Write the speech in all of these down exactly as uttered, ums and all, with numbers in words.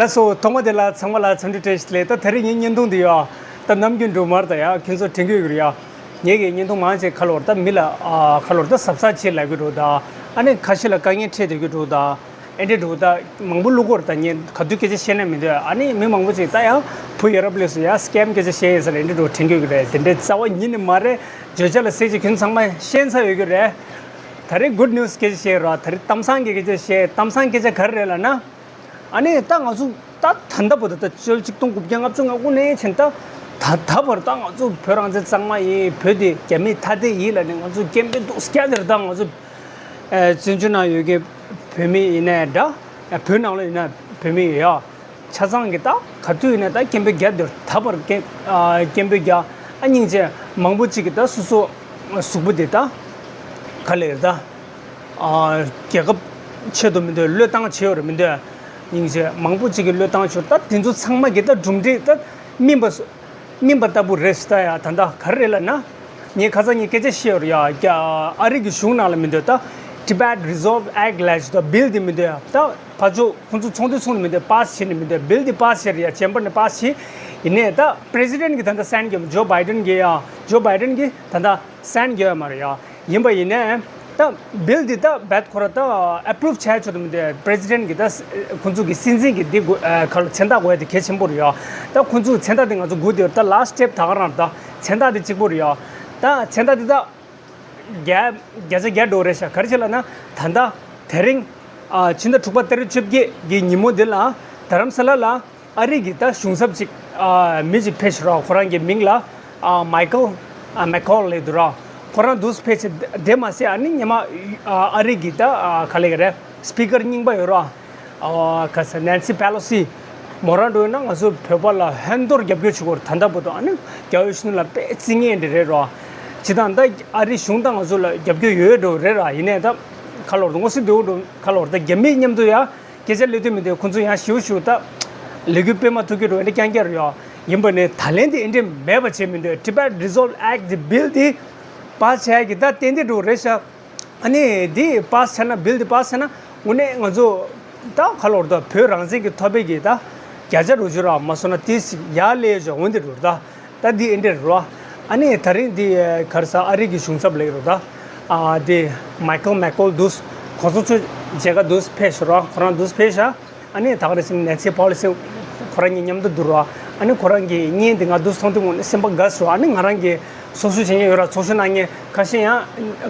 ལགས་སོ། ཐོག་མ་དེ་ལ་ཚང་མ་ལ་འཚམས་འདྲི་བཀྲ་ཤིས་བདེ་ལེགས། ད་དེ་རིང་ངའི་བརྙན་ཐུང་འདི་ཡ་ད་ནམ་རྒྱུན་འགྲོ་མར་ད་ཡ་ཁྱོད་ཚོ་དྲན་གྱི་ཡོད་ཀྱི་རེད་ཡ། ངེད་ཀྱི་བརྙན་ཐུང་མང་ཆེ་ཁ་ལོར་ད་མི་ལ་ཨ་ཁ་ལོར་ད་གཟབ་གཟབ་བྱེད་ལབ་ཀྱི་འདུག་ད་ཨ་ནི་ཁ་ཤས་ལ་དཀའ་ངལ་འཕྲད་བསྡད་ཀྱི་འདུག་ད་ཨེ་འདྲས་འདུག་ད་མང་པོ་བླུག་གོ་རེད། ད་ངས་ག་དུས་སྐད་ཆ་བཤད་ན་མི་འདོད། ཨ་ནི་མི་མང་པོ་ཅིག་ད་ཡང་བུ་ཡ་རབས་ལས་སུ་ཡ་སི་ཀེམ་སྐད་ཆ་བཤད་ཡིན་ཟེར་ཨེ་འདྲས་འདུག་དྲན་གྱི་ཡོད་ཀྱི་རེད། དེ་འདྲས་རྩ་བ་ཉིད་ནས་མ་རེད། བརྗོད་བྱ་ལ་ཟེར་ཅིག་ཁྱོད་ཚང་མ་ཤེས་ཚར་ཡོད་ཀྱི་རེད། ད་རེས་གུཌ་ནིའུ་སི་སྐད་ཆ་བཤད་ར། ད་རེས་གཏམ་བཟང་གི་སྐད་ཆ་བཤད། གཏམ་བཟང་སྐད་ཆ་ག་རེ་རེད་ལབ་ན། ཨ་ནི་ད་ང་ཚོ་ད་ད་ལྟ་བར་དུ་ད་ཕྱི་ལོ་ཆིག་སྟོང་དགུ་བརྒྱ་ལྔ་བཅུ་ང་དགུ་ནས་བྱས་ད་ད་ད་བར་ད་ང་ཚོ་བོད་རང་བཙན་གཙང་མ་ཡིན། བོད་དེ་རྒྱ་མིའི་མཐའ་དེད་ཡིན་ལབ་ནས་ང་ཚོ་སྐད་འབོད་སྡུག་སྐྱ་དེར་ད་ང་ཚོ་ཨེ་བཙན་བྱོལ་ནང་ཡོད་མཁན་བོད་མི་ཡིན་ནའི་འདྲ། ཨེ་བོད་ནང་ལ་ཡིན་ན་བོད་མི་ཡོད་ཡ། ཆ་ཚང་གི་ད་ག་དུས་ཡིན་ན་ད་སྐད་འབོད་རྒྱག་དེར་ད་བར་སྐད་ཨ་སྐད་འབོད་རྒྱག་ཨ་སྙིང་རྗེ་མང་པོ་ཅིག་གི་ད་སོ་སོ་གཟུགས་པོ་དེ་ད་ག་ལེར་ད། རྒྱལ་ཁབ་ཆེད་དུ་མི་འདོད། བློས་བཏང་བྱེད་ཡོད་རེད་མི་འདོད། སྙིང་རྗེ་མང་པོ་ཅིག་གིས་བློས་བཏང་བྱེད་ད་དེ་ཚོ་ཚང་མ་གི་ད་གྲུབ་འབྲས་ད་སྨིན་པ་སྨིན་པ་ལྟ་བུ་རེད་ཟེར། ད་ཡ་ད་ད་ག་རེ་རེད་ལབ་ན། ངས་ཁ་སང་ངས་སྐད་ཆ་བཤད་ཡོད་རེད་ཡ། ཨ་རི་གི་གཞུང་ནང་ལ་མི་འདོད་ད་Tibet Resolve Act ལབ་ཅིག་ད་བིལ་དེ་མི་འདོད་ཡ། ད་ཕར་ཕྱོགས་ཁོང་ཚོ་ཚོགས་འདུ་ཚོགས་ནས་མི་འདོད། པཱ་སི་བྱེད་ནས་མི་འདོད། བིལ་དེ་པཱ་སི་བྱས་རེད་ཡ། ཅེམ་བར་ནས་པཱ་སི་བྱས། ཡིན་ནའི་ད་པི་རེ་སི་ཌེན་གི་ད་ད་སན་རྒྱབ་ཇོ་བྷའི་ཌེན་གི་ཡ། ཇོ་བྷའི་ཌེན་གི་ད་ད་སན་རྒྱབ་ཡ་མ་རེད་ཡ། ཡིན་པ་ཡིན་ནའི་ད་བིལ་འདི་ད་བེད་ཁོ་ར་ད་ཨེ་པུ་རུབ་བྱས་ཆོག་ཏུ་མི་འདུག་པི་རེ་སི་ཌེན་གི་ད་ཁོང་ཚོ་གི་སྲིད་འཛིན་གི་འདི་དགོས་ཁ་ལ་མཚན་རྟགས་དགོས་ཡ་དེ་གལ་ཆེན་པོ་རེད་ཡ། ད་ཁོང་ཚོ་མཚན་རྟགས་དེ་ང་ཚོ་དགོས་དེ་ད་ལ་སི་ཊི་སི་ཊེབ་ད་ག་རང་ད་མཚན་རྟགས་དེ་གཅིག་པོ་རེད་ཡ། ད་མཚན་རྟགས་དེ་ད་བརྒྱ་བརྒྱ་ཆ་བརྒྱ་འགྲོ་རེད་ཤག་ག་རེ་བྱས་ལབ་ན་ད་ད་དེ་རིང་ཨ་ཕྱི་ཟླ་དྲུག་པ་ཏ་རིག་བཅོ་བརྒྱད་གི་ཉིན་མོ་འདི་ལ་རྡ་རམ་ས་ལ་ལ། ཨ་རི་གི་ད་གཞུང་ཚབ་ཅིག་ཨ་མི་ཅིག་ཕེབས་ཤག་ར། ཁོ་རང་གི་མིང་ལ་ཨ་མའི་ཀལ་ཨ་མེག་ཀོལ་ལབ་འདུག་ར། ཁོ་རང་འདུག་སེ་ཕེབས་ཤག་དེ་མ་ཟད་ཨ་ནི་ཉི་མ་ཨ་ཨ་རི་གི་ད་ཨ་ག་ལབ་ཀྱི་རེད། སི་པི་ཀར་རྙིང་པ་ཡོད་ར། ཨ་ག་ཟེར་ནན་སི་པེ་ལོ་སི། མོ་རང་འགྲོ་ཡོད་ན་ང་ཚོ་བོད་པ་ལ་ཧན་ཐོར་རྒྱབ་སྐྱོར་བྱེད་དགོས་རེད། ད་ལྟ་བར་དུ་ཨ་ནི་རྒྱ་བོད་ཕྱི་ནང་ལ་དཔེ་བརྩི་ངེས་འདྲ་རེད་ར། ཇི་ལྟར་ད་ཨ་རི་གཞུང་དང་ང་ཚོ་ལ་རྒྱབ་སྐྱོར་ཡོད་འགྲོ་རེད་ར། ཡིན་ནའི་ད་ཁ་ལོར་ངོ་སི་འདུག་འགྲོ་ཁ་ལོར་ད་རྒྱ་མི་མཉམ་དུ་ཡ། སྐད་ཆ་ལས་དོན་མི་འདུག་ཁོང་ཚོ་ཡང་ཞིའུ་ཞིའུ་ད་ལས་འགུལ་སྤེལ་མ་ཐུབ་ཀྱི་འགྲོ་འདི་རྐྱང་རྐྱང་རེད་ཡོ། ཡིན་པ་ནི་ད་ལན་དེ་འདི་འདྲ་མེད་པ་བྱེད་མི་འདོད། Tibet Resolve Act དེ་བིལ་དེ་པཱ་སི་བྱས་ཀྱི་ད་ཏན་ཏན་འགྲོ་རེད་ཤག་ཨ་ནི་དེ་པཱ་སི་བྱས་ན་བིལ་དེ་པཱ་སི་བྱས་ན་དངོས་གནས་ང་ཚོ་ད་ཁ་ལོར་ད་བོད་རང་བཙན་གྱི་ཐོབ་པའི་གི་ད་བརྒྱ་ཆ་རུ་ཞུ་ར་མ་སོང་ན་དེ་ཞིག་ཡར་སླེབས་ཡོད་ཤག་འོན་ཏེ་འགྲོ་ད། ད་འདི་ཨེ་འདྲ་རེད་རོ། ཨ་ནི་ད་རིང་འདི་ག་རེ་ཟ་ཨ་རི་གི་གཞུང་ཚབ་ལས་རོ་ད། ཨ་འདི་མའི་ཀལ་མེག་ཀོལ་འདུག་གོང་ས་མཆོག་མཇལ་ཁ་འདུག་ཕེབས་ཤག་རོ། ཁོ་རང་འདུག་ཕེབས་ཤག་ཨ་ནི་ད་ག་རེ་ཟེར་ན་ནན་སི་པེ་ལོ་སི་ཁོ་རང་གཉིས་མཉམ་དུ་འདུག་རོ། ཨ་ནི་ཁོ་རང་གི་བརྙན་འདི་ང་འདུག་མཐོང་དུས་ངོ་ནས་སེམས་པ་དགའ་སོང་། ཨ་ནི་ང་རང་གི་སོ་སོ་བྱེད་མཁན་ཡོད་ར། ཚོགས་ཞུགས་གནང་མཁན་ཁ་ཤས་ཡང་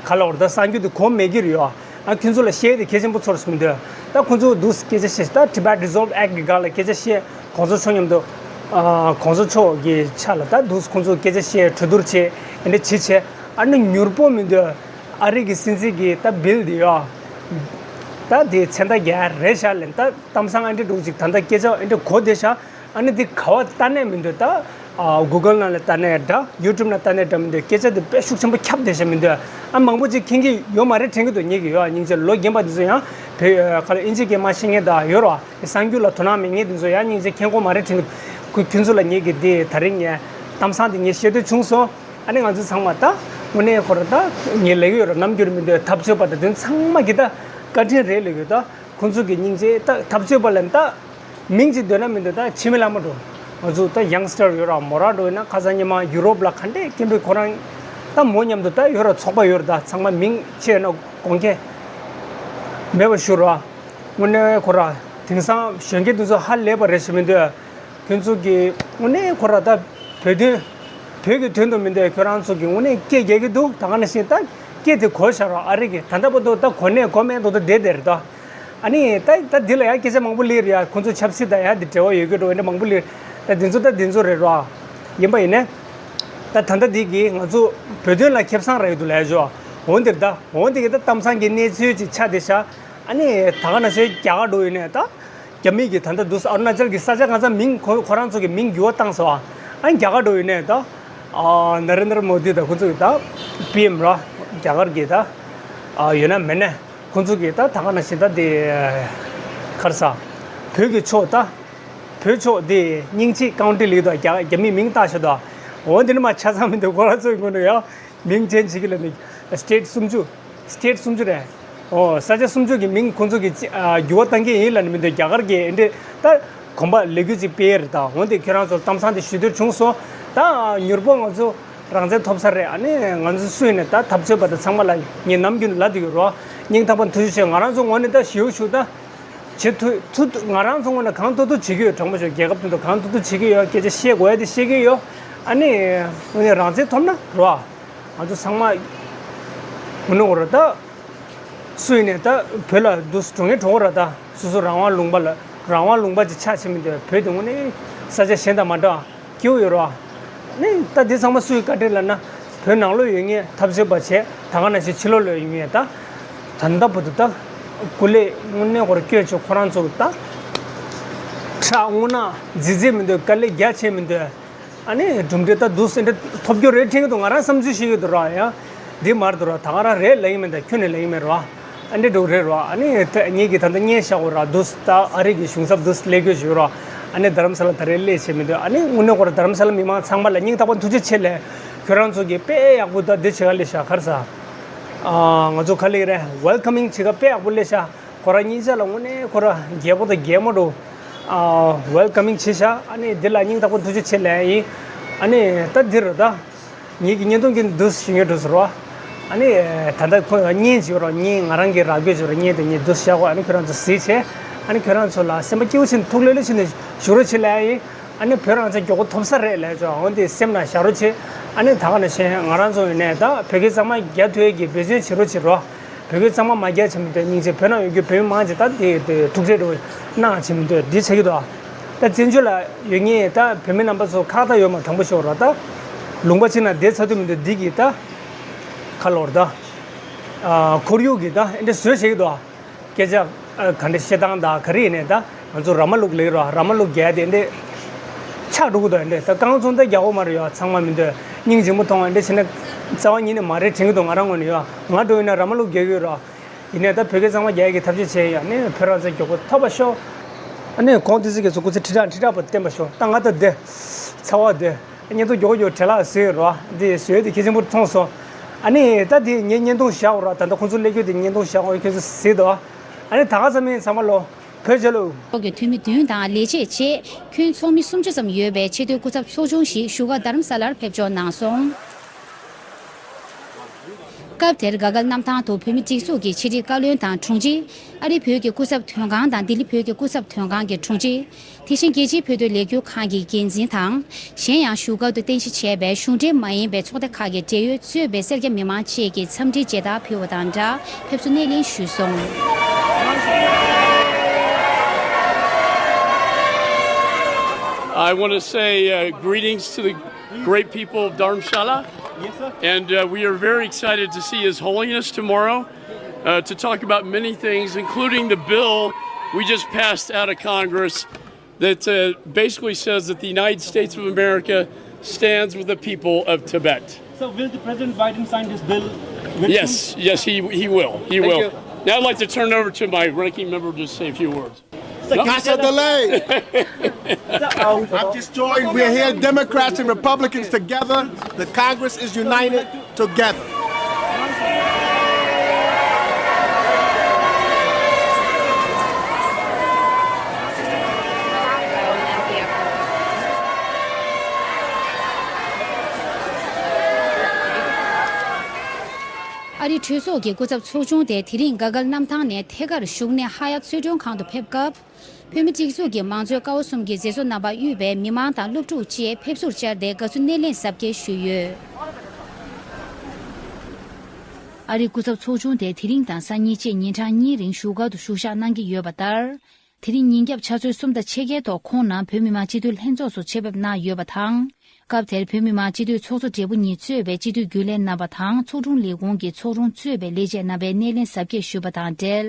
ག་ལ་བར་ད་གསར་འགྱུར་འདི་གོ་མེད་ཀྱི་རེད་ཡོ། ཨ་ཁྱོད་ཚོ་ལ་བཤད་དེ་གལ་ཆེན་པོ་ཚོར་སོང་འདུག་ད་ཁོང་ཚོ་འདུག་སྐད་ཆ་བཤད་ཤག་ད་Tibet Resolve Act གི་སྒང་ལ་སྐད་ཆ་བཤད། གོང་ས་མཆོག་མཉམ་དུ་ཨ་གོང་ས་མཆོག་གི་ཕྱག་ལ་ད་འདུག་ཁོང་ཚོ་སྐད་ཆ་བཤད། གྲོས་བསྡུར་བྱས། ཨ་ནི་བྱས་བྱས་ཨ་ནི་མྱུར་པོ་མི་འདུག་ཨ་རི་གི་སྲིད་འཛིན་གྱི་ད་བིལ་འདི་ཡོ། ད་དེ་མཚན་རྟགས་རྒྱག་རེད་ཤག་ལབ། ད་གཏམ་བཟང་ཨ་འདྲ་འདུག་ཅིག་ད་ལྟ་སྐད་ཆ་ཨ་འདྲ་གོ་བསྡད་ཤག་ཨ་ནི་འདི་ག་བ་ལྟ་ནས་མི་འདུག་ད་ཨ་གུ་གལ་ནང་ལ་ལྟ་ནས་འདྲ། ཡུ་ཊུབ་ནང་ལྟ་ནས་འདྲ་མི་འདུག་སྐད་ཆ་འདི་དཔེ་ཤུགས་ཆེན་པོ་ཁྱབ་བསྡད་ཤག་མི་འདུག་ཨ་མང་པོ་ཅིག་མཁྱེན་གྱི་ཡོད་མ་རེད་དྲན་གྱི་འདུག་ངེད་ཀྱི་ཡོད། སྙིང་རྗེ་ལོ་རྒན་པ་འདི་ཚོ་ཡང་བོད་ཁ་ལ་དབྱིན་ཇི་སྐད་མ་ཤེས་མཁན་དག་ཡོད་རོ། གསར་འགྱུར་ལ་དོ་སྣང་མེད་མཁན་འདི་ཚོ་ཡང་སྙིང་རྗེ་མཁྱེན་གྱི་མ་རེད་དྲན་གྱི་འདུག་ཁོ་ཁྱོད་ཚོ་ལ་ངེད་ཀྱི་འདི་ད་རིང་ངས་གཏམ་བཟང་འདི་ངས་བཤད་འདོད་བྱུང་སོང་། ཨ་ནི་ང་ཚོ་ཚང་མ་ད་དངོས་གནས་ཁོ་ར་ད་ངས་ལབ་ཀྱི་ཡོད་ར། ནམ་རྒྱུན་མི་འདུག་འཐབ་རྩོད་པ་དང་དོན་ཚང་མ་གི་ད་བཀའ་དྲིན་རེད་ལབ་ཀྱི་ཡོད། ད་ཁོང་ཚོ་གི་སྙིང་རྗེ་ད་འཐབ་རྩོད་པ་ལ་ད། མིང་ཅིག་འདོན་ན་མི་འདོད་ད་ཕྱི་མི་ལ་མ་འགྲོ། ང་ཚོ་ད་ཡང་སི་ཊར་ཡོད་ར། མོ་རང་འགྲོ་ཡིན་ན་ཁ་སང་ཉི་མ་ཡུ་རོབ་ལ་ག་འདྲས་སྐད་འབོད་ཁོ་རང་ད་མོ་མཉམ་དུ་ད་ཡོད་ར། ཚོགས་པ་ཡོད་ར། ད་ཚང་མ་མིང་ཆེ་ན་དགོངས་འགལ་མེད་པ་ཞུ་ར། དངོས་གནས་ཁོ་ར་དེང་སང་གཞོན་སྐྱེས་འདི་ཚོ་ཧ་ལས་པ་རེད་ཞུ་མི་འདོད། ཁྱོད་ཚོ་གི་དངོས་གནས་ཁོ་ར་ད་བོད་དོན་བོད་ཀྱི་དོན་དུ་མི་འདོད། ཁྱོད་རང་ཚོ་གི་དངོས་གནས་སྐད་རྒྱག་གི་འདུག་ད་ག་ནང་བཞིན་ད་སྐད་དེ་གོ་བཞག་ར། ཨ་རི་གི་ད་ལྟ་བར་དུ་ད་གོ་གནས་གོ་མེད་མདོག་ད་བསྡད་བསྡད་རེད་ད། ཨ་ནི་ད་ད་འདི་ལ་ཡང་སྐད་ཆ་མང་པོ་སླེབས་རེད་ཡ། ཁོང་ཚོ་ཆབ་སྲིད་དང་ཡང་འདི་འབྲེལ་བ་ཡོད་ཀྱི་འགྲོ་འདྲ་མང་པོ་སླེབས། ད་འདི་ཚོ་ད་འདི་ཚོ་རེད་རོ། ཡིན་པ་ཡིན་ནའི་ད་ད་ལྟ་འདི་གིས་ང་ཚོ་བོད་དོན་ལ་ཁེ་བཟང་རག་ཡོད་འདུག་ལབ་ཡ་ཅོ། འོན་ཏེ་ད་འོན་ཏེ་གི་ད་གཏམ་བཟང་གི་གནས་ཚུལ་ཅིག་ཆགས་བསྡད་ཤག་ཨ་ནི་ད་ག་ནང་བཞིན་རྒྱ་གར་འགྲོ་ཡིན་ནའི་ད་རྒྱ་མི་གི་ད་ལྟ་འདུག་ཨ་རུ་ན་ཅལ་གི་ས་ཆ་གང་ཚང་མིང་ཁོ་ཁོ་རང་ཚོ་གི་མིང་འགྱུར་བ་བཏང་སོང་ཨ། ཨ་ནི་རྒྱ་གར་འགྲོ་ཡིན་ནའི་ད་ཨ་ན་རེན་དྲ་མོ་དི་ད་ཁོ་ཚོ་གི་ད་པི་ཨེམ་ར་རྒྱ་གར་གི་ད་ཨ་ཡོད་ན་མེད་ན། ཁོང་ཚོ་གིས་ད་ད་ག་ནང་བཞིན་ད་དེ་ག་རེ་ཟ། བོད་ཀྱི་ཕྱོགས་ད། བོད་ཕྱོགས་དེ་སྙིང་རྗེ་ཀའུན་ཊི་ལིག་དང་རྒྱ་རྒྱ་མིའི་མིང་བཏགས་ཤག་ད། འོ་འདི་ནི་མ་ཆ་ཚང་མི་འདུག་ཁོ་རང་ཚོའི་ངོས་ནས་ཡང་མིང་ཅན་བྱེད་ཀྱི་ལ་ནི་སི་ཊེ་ཊི་སུམ་ཅུ། སི་ཊེ་ཊི་སུམ་ཅུ་རེད། འོ་ས་ཆ་སུམ་ཅུ་གི་མིང་ཁོང་ཚོ་གིས་ཅི་ཨ་འགྱུར་བ་གཏང་གི་ཡིན་ལབ་ནི་མི་འདུག་རྒྱ་གར་གྱི་འདི་ད། གོམ་པ་ལེགས་རྒྱུ་ཅིག་སྤེལ་ཡས་རེད། ད་འོན་ཏེ་ཁྱོད་རང་ཚོར་གཏམ་བཟང་དེ་ཞུ་འདོད་བྱུང་སོང་། ད་མྱུར་པོ་ང་ཚོ་རང་བཙན་ཐོབ་ས་རེད། ཨ་ནི་ང་ཚོ་སུ་ཡིན་ནས་ད་འཐབ་རྩོད་པ་དང་ཚང་མ་ལ་ངས་ནམ་རྒྱུན་ལབ་བསྡད་ཡོད་རོ། སྙིང་ཐག་པ་ཐུགས་རྗེ་ཆེ། ང་རང་ཚོ་ངོས་ནས་ད་ཞེ་པོ་ཞུ་ད། བྱེད་ཐུབ་ཐུབ་ང་རང་ཚོ་ངོས་ནས་གང་ཐུབ་ཐུབ་བྱེད་ཀྱི་ཡོད། དྲང་པོ་ཞུ། རྒྱལ་ཁབ་དེ་ཚོ་གང་ཐུབ་ཐུབ་བྱེད་ཀྱི་ཡོད། སྐད་ཆ་བཤད་དགོས་ཡ་དེ་བཤད་ཀྱི་ཡོད། ཨ་ནི་དངོས་གནས་རང་བཙན་ཐོབ་ན་རོ། ང་ཚོ་ཚང་མ་ངོ་ནོར་ར་ད། སུ་ཡིན་ནས་ད་བོད་ལ་འདུག་འགྲོ་ངེས་འགྲོ་གི་ར་ད། སོ་སོ་རང་དབང་ལུང་པ་ལ་རང་དབང་ལུང་པ་ཅིག་ཆགས་བྱེད་མི་འདོད། བོད་དེ་དངོས་གནས་ས་ཆ་གཞན་དང་མ་འདྲ་བ་སྐྱིད་པོ་ཡོད་ར། ནི་ད་འདི་ཚང་མ་སུའི་བཀའ་དྲིན་ལབ་ན། བོད་ནང་ལོགས་ཡོད་མཁན་འཐབ་རྩོད་པ་བྱས། ད་ག་ནང་བཞིན་ཕྱི་ལོགས་ལ་ཡོད་མཁན་ད། ད་ལྟ་བར་དུ་ད་སྐུ་ལས་དངོས་གནས་ཁོ་ར་བསྐྱོན་བྱས་ཁོ་རང་ཚོ་ད། ཁྲག་རྔུལ་ནག་རྫིས་རྫིས་མི་འདོད། དཀའ་ལས་རྒྱག་བྱེད་མི་འདོད། ཨ་ནི་གྲུབ་འབྲས་ད་འདུག་སེ་འདྲ་ཐོབ་རྒྱུ་རེད་དྲན་གྱི་འདུག་ང་རང་བསམ་ཚུལ་བཤད་ཀྱི་འདུག་ར། ཡ། འདི་མར་འདུག་ར། ད་ག་རང་རེད་ལབ་ཀྱི་མེད། ད་ཁྱོན་ནས་ལབ་ཀྱི་མེད་ར། ཨ་འདྲ་འདྲ་རེད་ར། ཨ་ནི་ད་ངེད་ཀྱིས་ད་ལྟ་བརྙན་བཞག་གོ་ར། འདུག་སེ་ད་ཨ་རི་གི་གཞུང་ཚབ་འདུག་སེ་ལས་དགོས་བྱུང་ར། ཨ་ནི་རྡ་རམ་ས་ལ་ད་རེས་སླེབས་བྱས་མི་འདུག་ཨ་ནི་དངོས་གནས་ཁོ་ར་རྡ་རམ་ས་ལ་མི་མང་ཚང་མ་ལ་སྙིང་ཐག་པ་ཐུགས་རྗེ་ཆེ་ལབ། ཁྱོད་རང་ཚོ་གིས་དཔེ་ཡག་པོ་ད་འདི་བྱེད་ག་སླེབས་ཤག་ག་རེ་ཟ། ཨ། ང་ཚོ་ག་ལབ་ཀྱི་རེད། ཝེལ་ཀ་མིང་བྱེད་ག་དཔེ་ཡག་པོ་སླེབས་ཤག་ཁོ་རང་གཉིས་ཆ་ལ་དངོས་གནས་ཁོ་ར་རྒྱལ་པོ་དང་རྒྱལ་མོ་འདྲ་བོ། ཨ། ཝེལ་ཀ་མིང་བྱས་ཤག་ཨ་ནི་འདི་ལ་སྙིང་ཐག་པ་ཐུགས་རྗེ་ཆེ་ལབ་ཡིན། ཨ་ནི་ད་འདི་རུ་ད། ངེད་ཀྱི་བརྙན་ཐུང་གི་འདུག་སེ་ཞུ་ཡས་འགྲོ་ཟེར་བ། ཨ་ནི་ད་ལྟ་ཁོ་བརྙན་བྱེད་རོགས། བརྙན་ང་རང་གིས་རག་རྒྱུ་བྱེད་རོགས། བརྙན་དེ་ངས་འདུག་སེ་བཞག་གོ་ཨ་ནི་ཁྱོད་རང་ཚོ་གཟིགས་བྱས། ཨ་ནི་ཁྱོད་རང་ཚོ་ལ་སེམས་པ་སྐྱིད་པོ་བྱས་ནས་ཐུགས་ལྷོད་ལྷོད་བྱས་ནས་བཞུགས་རོགས་བྱེད་ལབ་ཡིན། ཨ་ནི་བོད་རང་བཙན་མགྱོགས་པོ་ཐོབ་ས་རེད་ལབ་ཆོག་འོན་ཏེ་སེམས་ནང་བཞག་རོགས་བྱེད། ཨ་ནི་ད་ག་ནང་བཞིན་ང་རང་ཚོ་ཡིན་ནས་ད་བོད་སྐད་གཙང་མ་རྒྱག་ཐུབ་ཡས་ཀྱི་འབད་བརྩོན་བྱེད་རོགས་བྱེད་རོགས། བོད་སྐད་གཙང་མ་མ་རྒྱག་བྱེད་མི་འདོད། སྙིང་རྗེ། བོད་ནང་ཡོད་རྒྱུ་བོད་མི་མང་ཆེ་ད་དེ་དེ་ཐུགས་ཁྲལ་འགྲོ་གནང་བྱེད་མི་འདོད་འདི་བྱེད་ཀྱི་འདུག་ད་བཙན་བྱོལ་ལ་ཡོད་མཁན་ད་བོད་མི་རྣམ་པ་ཚོ་ཁག་ད་ཡོད་མ། དྲང་པོ་ཤོད་ར། ད་ལུང་པ་ཕྱིན་ན་བསྡད་ཚར་དུས་མི་འདུག་འདི་གི་ད་ཁ་ལོར་ད། ཨ། ཁོར་ཡུག་གི་ད་ཨེ་འདྲ་བཟོས་བྱེད་ཀྱི་འདུག་སྐད་ཆ་ཨ་ག་འདྲ་བཤད་སྟངས་ད་ག་རེ་ཡིན་ནའི་ད་ང་ཚོ་ར་མ་ལུག་ལབ་ཀྱི་ར། ར་མ་ལུག་རྒྱག་དེ་འདྲ་ཆགས་འགྲོ་གི་འདུག་ཨེ་འདྲ་ད་རྐང་བཙུགས་ད་རྒྱག་གོ་མ་རེད་ཡ། ཚང་མ་མི་འདོད། སྙིང་རྗེ་མོ་མཐོང་ཨེ་འདྲ་བྱས་ན་རྩ་བ་ཉིད་ནས་མ་རེད་དྲན་གྱི་འདུག་ང་རང་ངོས་ནས་ཡ། ང་འགྲོ་ཡིན་ན་ར་མ་ལུག་རྒྱག་གི་ཡོད་ར། ཡིན་ནའི་ད་བོད་སྐད་གཙང་མ་རྒྱག་ཡས་ཀྱི་ཐབས་ཤེས་བྱས་ཡ། ཨ་ནི་བོད་རང་བཙན་མགྱོགས་པོ་ཐོབ་པ་ཤོག་ཨ་ནི་གོང་དེ་ཚོ་གི་ཚོ་སྐུ་ཚེ་ཁྲི་ཕྲག་ཁྲི་ཕྲག་པོ་བརྟན་པ་ཤོག་ད་ང་ད་བསྡད་ཚར་བ་བསྡད། བརྙན་ཐུང་མགྱོགས་མགྱོགས་བྲེལ་ལག་བཟོས་རོགས། འདི་བཟོས་དེ་གལ་ཆེན་པོ་མཐོང་སོང་། ཨ་ནི་ད་འདི་ངས་བརྙན་ཐུང་བཞག་རོགས། ད་ལྟ་ཁོང་ཚོ་སླེབས་རྒྱུ་དེ་བརྙན་ཐུང་བཞག་རོགས། ཁྱོད་ཚོ་གཟིགས་དང་། ཨ་ནི་ད་ག་ཙམ་ཡིན། ཚང་མ་ལོ་བོད་རྒྱལ་ལོ། ཚོགས་ཀྱི་འཐུས་མི་བདུན་དང་ལས་བྱེད་ཆེད་ཁྱོན་ཚོགས་མི་སུམ་ཅུ་ཙམ་ཡོད་པའི་ཆེས་མཐོའི་སྐུ་ཚབ་ཚོགས་ཆུང་ཞིག་བཞུགས་སྒར་རྡ་རམ་ས་ལར་ཕེབས་འབྱོར་གནང་སོང་། སྐབས་དེར་ག་གལ་གནམ་ཐང་དུ་བོད་མི་སྒྲིག་འཛུགས་ཀྱི་ཕྱི་དྲིལ་བཀའ་བློན་དང་དྲུང་ཆེ། ཨ་རིའི་བོད་ཀྱི་སྐུ་ཚབ་དོན་ཁང་དང་ལྡི་ལི་བོད་ཀྱི་སྐུ་ཚབ་དོན་ཁང་གི་དྲུང་ཆེ། དེ་བཞིན་རྒྱལ་སྤྱིའི་བོད་དོན་ལས་འགུལ་ཁང་གི་འགན་འཛིན་དང་། གཞན་ཡང་བཞུགས་སྒར་དུ་རྟེན་གཞི་བྱས་པའི་གཞུང་འབྲེལ་མ་ཡིན་པའི་ཚོགས་སྡེ་ཁག་གི་འབྲེལ་ཡོད་གཙོས་པའི་སེར་སྐྱ་མི་མང་བཅས་ཀྱིས་འཚམས་འདྲིའི་མཇལ་དར་ཕུལ་བ་དང་སྦྲགས་ཕེབས་བསུ་སྣེ་ལེན་ཞུས་སོང་། I want to say uh, greetings to the great people of Dharamshala. And uh, we are very excited to see His Holiness tomorrow uh, to talk about many things, including the bill we just passed out of Congress that uh, basically says that the United States of America stands with the people of Tibet. So, will the President Biden sign this bill very soon? Yes, yes, he, he will. He will. Now I'd like to turn it over to my ranking member to say a few words. Sir, can I say that? Master Delay! Sir, uh, I'm just joined. We're here, Democrats and Republicans together. The Congress is united together. ཨ་རིའི་གྲོས་ཚོགས་ཀྱི་སྐུ་ཚབ་ཚོགས་ཆུང་དེ་དེ་རིང་ག་གལ་གནམ་ཐང་ནས་ཐད་ཀར་བཞུགས་གནས་ཧ་ཡ་གཙོས་དྲུང་ཁང་དུ་ཕེབས་སྐབས། བོད་མི་སྒྲིག་འཛུགས་ཀྱི་མང་གཙོའི་ཀ་བ་གསུམ་གྱི་མཛད་གཙོ་རྣམ་པ་དབུས་པའི་མི་མང་དང་སློབ་ཕྲུག་བཅས་ཕེབས་བསུར་བཅར་ཏེ་དགའ་བསུ་སྣེ་ལེན་གཟབ་རྒྱས་ཞུས་ཡོད། ཨ་རིའི་སྐུ་ཚབ་ཚོགས་ཆུང་དེ་དེ་རིང་དང་སང་ཉིན་བཅས་ཉིན་གྲངས་གཉིས་རིང་བཞུགས་སྒར་དུ་བཞུགས་ཞག་གནང་གི་ཡོད་པ་ལྟར། དེ་རིང་ཉིན་རྒྱབ་ཆུ་ཚོད་གསུམ་དང་ཕྱེད་ཀའི་ཐོག་ཁོང་རྣམས་བོད་མི་མང་སྤྱི་འཐུས་ལྷན་ཚོགས་སུ་ཆེད་ཕེབས་གནང་ཡོད་པ་དང་། སྐབས་དེར་བོད་མི་མང་སྤྱི་འཐུས་ཚོགས་གཙོ་སྦྲེལ་པོ་གཉིས་གཙོས་པའི་སྤྱི་འཐུས་རྒྱུན་ལས་རྣམ་པ་དང་ཚོགས་དྲུང་ལས་ཁུངས་ཀྱི་ཚོགས་དྲུང་གཙོས་པའི་ལས་བྱེད་རྣམ་པས་སྣེ་ལེན་གཟབ་རྒྱས་ཞུས་པ་དང་འབྲེལ།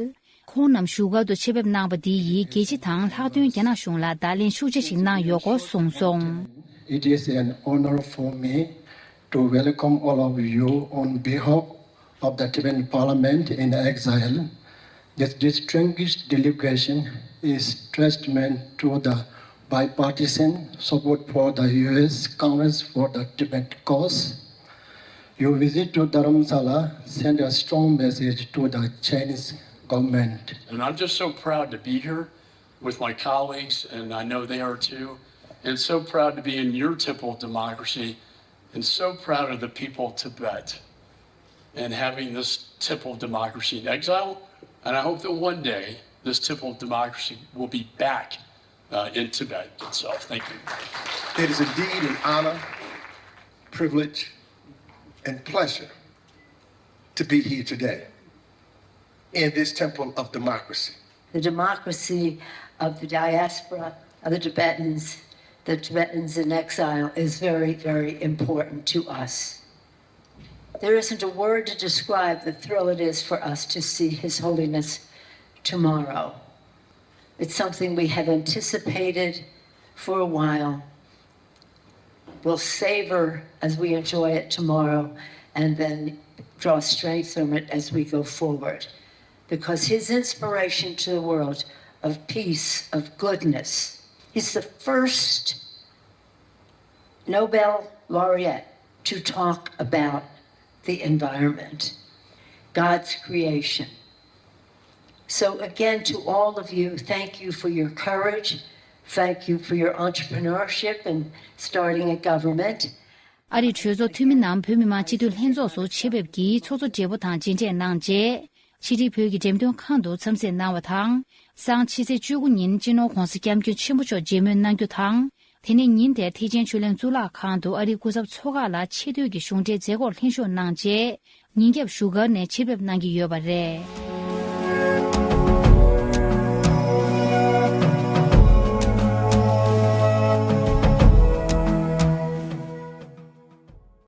ཁོང་རྣམས་བཞུགས་སྒར་དུ་ཆེད་ཕེབས་གནང་བ་འདི་ཡིས་རྒྱལ་སྤྱི་དང་ལྷག་དོན་རྒྱ་ནག་གཞུང་ལ་བརྡ་ལན་ཤུགས་ཆེ་ཞིག་གནང་ཡོད་སྐོར་གསུངས་སོང་། It is an honor for me to welcome all of you on behalf of the Tibetan Parliament in exile. This distinguished delegation is testament to the bipartisan support for the U S Congress for the Tibet cause. Your visit to Dharamsala sent a strong message to the Chinese government. And I'm just so proud to be here. with my colleagues, and I know they are too, and so proud to be in your temple of democracy, and so proud of the people of Tibet and having this temple of democracy in exile. And I hope that one day this temple of democracy will be back uh, in Tibet itself. Thank you. It is indeed an honor, privilege, and pleasure to be here today in this temple of democracy. The democracy of the diaspora, of the Tibetans, the Tibetans in exile is very, very important to us. There isn't a word to describe the thrill it is for us to see His Holiness tomorrow. It's something we have anticipated for a while. We'll savor as we enjoy it tomorrow and then draw strength from it as we go forward. Because his inspiration to the world of peace, of goodness, he's the first Nobel laureate to talk about the environment, God's creation. So, again, to all of you, thank you for your courage. Thank you for your entrepreneurship and starting a government. ཨ་རིའི་གྲོས་ཚོགས་འཐུས་མི་རྣམས་བོད་མི་མང་སྤྱི་འཐུས་ལྷན་ཚོགས་སུ་ཆེད་ཕེབས་ཀྱིས་ཚོགས་གཙོ་བགྲེས་པོ་དང་མཇལ་འཕྲད་གནང་རྗེས། ཕྱི་དྲིལ་བོད་ཀྱི་འགྲེམས་སྟོན་ཁང་དུ་འཚམས་གཟིགས་གནང་བ་དང་། སང་ཕྱི་ཚེས་བཅུ་དགུ་ཉིན་སྤྱི་ནོར་༧གོང་ས་༧སྐྱབས་མགོན་ཆེན་པོ་མཆོག་མཇལ་མོལ་གནང་རྒྱུ་དང་། དེ་ནས་ཉིན་དེར་ཐེག་ཆེན་ཆོས་གླིང་གཙུག་ལག་ཁང་དུ་ཨ་རིའི་སྐུ་ཚབ་མཚོ་ཁག་ལ་ཆེ་བསྟོད་ཀྱི་གཞུང་འབྲེལ་མཛད་སྒོར་ལྷན་ཞུགས་གནང་རྗེས། ཉིན་རྒྱབ་བཞུགས་སྒར་ནས་ཆེད་ཕེབས་གནང་གི་ཡོད་པ་རེད།